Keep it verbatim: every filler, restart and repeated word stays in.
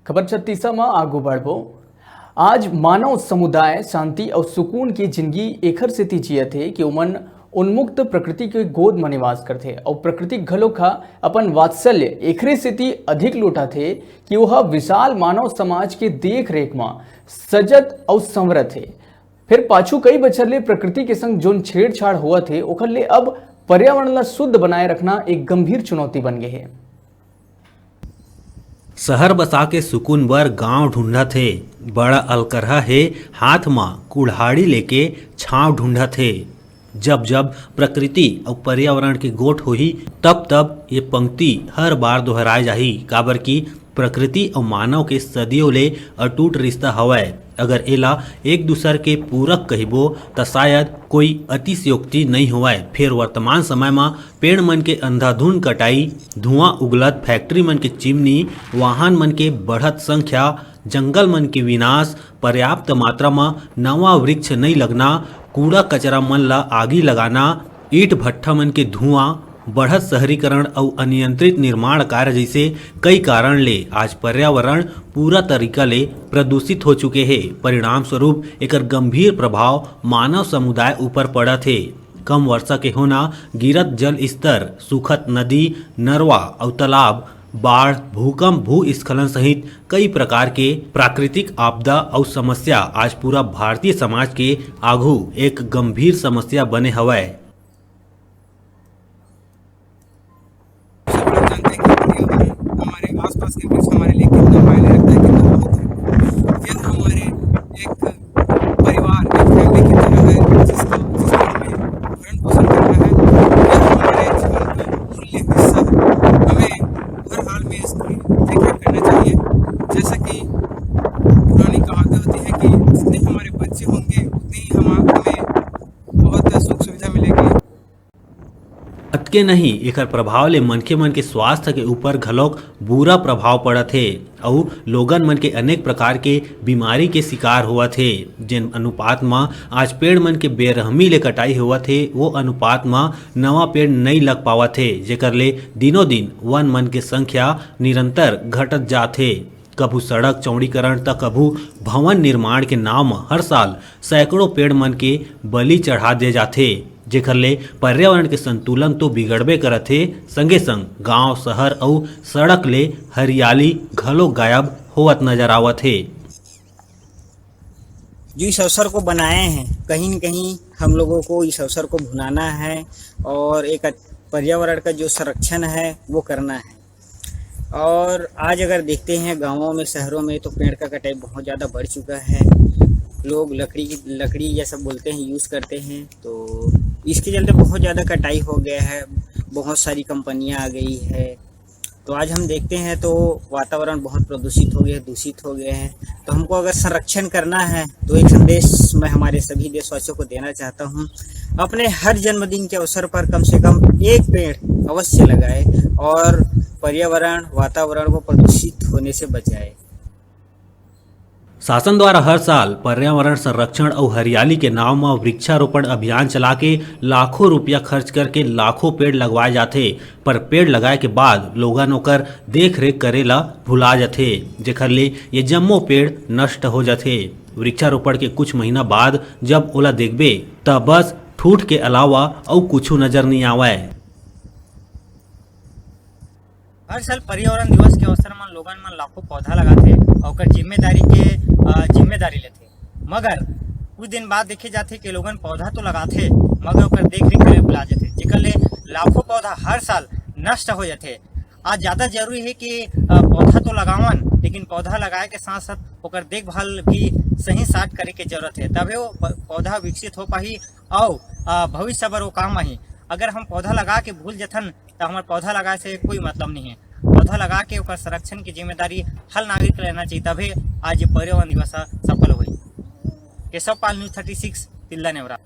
खबर छत्तीसा म आगू बढ़बो। आज मानव समुदाय शांति अउ सुकून के जिंदगी एखर सेती जियत हे कि ओमन उन्मुक्त प्रकृति के गोद म निवास करथे अउ प्रकृति घलोक ह अपन वात्सल्य एखरे सेती अधिक लुटाथे कि ओह विशाल मानव समाज के देख रेख म सजत अउ संवरत हे। फेर पाछू कई बछर ले प्रकृति के संग जोन छेड़छाड़ होवत हे, ओखर ले अब पर्यावरण ला शुद्ध बनाए रखना एक गंभीर चुनौती बन गे हे। शहर बसा के सुकून बर गांव ढूंढत हे, बड़ा अलकरहा हे, हाथ म कुल्हाड़ी लेके छांव ढूंढत हे। जब जब प्रकृति अउ पर्यावरण के गोठ होही, तब तब ये पंक्ति हर बार दोहराए जाही, काबर कि प्रकृति अउ मानव के सदियों ले अटूट रिश्ता हवय। अगर एला एक दूसर के पूरक कहिबो, त शायद कोई अतिशयोक्ति नइ होवय। फेर वर्तमान समय म पेड़ मन के अंधाधुंध कटाई, धुआं उगलत फैक्ट्री मन के चिमनी, वाहन मन के बढ़त संख्या, जंगल मन के विनाश, पर्याप्त मात्रा म नवा वृक्ष नइ लगना, कूड़ा कचरा मन ल आगी लगाना, ईंट भट्ठा मन के धुआं, बढ़त शहरीकरण अउ अनियंत्रित निर्माण कार्य जइसे कई कारण ले आज पर्यावरण पूरा तरीका ले प्रदूषित हो चुके हे। परिणाम स्वरूप एकर गंभीर प्रभाव मानव समुदाय ऊपर पड़त हे। कम वर्षा के होना, गिरत जल स्तर, सूखत नदी, नरवा अउ तालाब, बाढ़, भूकंप, भूस्खलन सहित कई प्रकार के प्राकृतिक आपदा अउ समस्या आज पूरा भारतीय समाज के आघू एक गंभीर समस्या बने हवय। सब लोग जानते हैं कि पर्यावरण, हमारे आसपास के वृक्ष हमारे लिए कितना मायने रखता है, कितना महत्व है। यह हमारे एक परिवार, एक फैमिली की तरह है, जिसको, जिसको हमें भरण पोषण करना है। यह हमारे जीवन का मूल्य हिस्सा है। हमें हर हाल में इसकी देखरेख करना चाहिए। जैसा कि पुरानी कहावतें होती है कि जितने हमारे बच्चे होंगे, उतनी ही हम, हमें बहुत सुख सुविधा मिलेगी। अतके नहीं, एकर प्रभाव ले मनखे मन के स्वास्थ्य के ऊपर घलोक बुरा प्रभाव पड़त हे अउ लोगन मन के अनेक प्रकार के बीमारी के शिकार होवत हे। जेन अनुपात म आज पेड़ मन के बेरहमी ले कटाई होवत हे, वो अनुपात म नवा पेड़ नइ लग पावत हे, जेकर ले दिनों दिन वन मन के संख्या निरंतर घटत जात हे। कभू सड़क चौड़ीकरण त कभू भवन निर्माण के नाम म हर साल सैकड़ों पेड़ मन के बलि चढ़ा दे जाथे, जेकर ले पर्यावरण के संतुलन तो बिगड़बे करत हे, संगे संग गांव, शहर अउ सड़क ले हरियाली घलो गायब होवत नजर आवत हे। जो इस अवसर को बनाए हैं, कहीं न कहीं हम लोगों को इस अवसर को भुनाना है और एक पर्यावरण का जो संरक्षण है, वो करना है। और आज अगर देखते हैं, गाँवों में, शहरों में तो पेड़ का कटाई बहुत ज़्यादा बढ़ चुका है। लोग लकड़ी की, लकड़ी, ये सब बोलते हैं, यूज़ करते हैं, तो इसके चलते बहुत ज़्यादा कटाई हो गया है, बहुत सारी कंपनियां आ गई है। तो आज हम देखते हैं तो वातावरण बहुत प्रदूषित हो गया है, दूषित हो गया है। तो हमको अगर संरक्षण करना है तो एक संदेश मैं हमारे सभी देशवासियों को देना चाहता हूँ, अपने हर जन्मदिन के अवसर पर कम से कम एक पेड़ अवश्य लगाए और पर्यावरण, वातावरण को प्रदूषित होने से बचाए। शासन द्वारा हर साल पर्यावरण संरक्षण अउ हरियाली के नाव म वृक्षारोपण अभियान चला के लाखों रुपया खर्च करके लाखों पेड़ लगवाए जाथे, पर पेड़ लगाए के बाद लोगन ओकर देख रेख करे ला भुला जाथे, जेखर ले ये जम्मो पेड़ नष्ट हो जाथे। वृक्षारोपण के कुछ महीना बाद जब ओला देखबे, त बस ठूठ के अलावा अउ कुछु नजर नइ आवय। हर साल पर्यावरण दिवस के अवसर म लोगन मन लाखों पौधा लगाथे अउ ओकर जिम्मेदारी के, अ, जिम्मेदारी लेथे, मगर कुछ दिन बाद देखे जाथे कि लोगन पौधा तो लगाथे, मगर ओकर देख रेख करे भुला जाथे, जेकर ले लाखों पौधा हर साल नष्ट हो जाथे। आज ज़्यादा जरूरी हे कि, अ, पौधा तो लगावन, लेकिन पौधा लगाए के साथ साथ ओकर देखभाल भी सही साथ करे के जरूरत हे, तभे वो प-, पौधा विकसित हो पाही अउ, अ, भविष्य बर वो काम आही। अगर हम पौधा लगा के भूल जथन, त हमर पौधा लगाए से कोई मतलब नहीं हे। पौधा लगा के ओकर संरक्षण की जिम्मेदारी हर नागरिक लेना चाहिए, तभे आज ये पर्यावरण दिवस ह सफल होही। केशव पाल, News thirty six, Tilda Neora.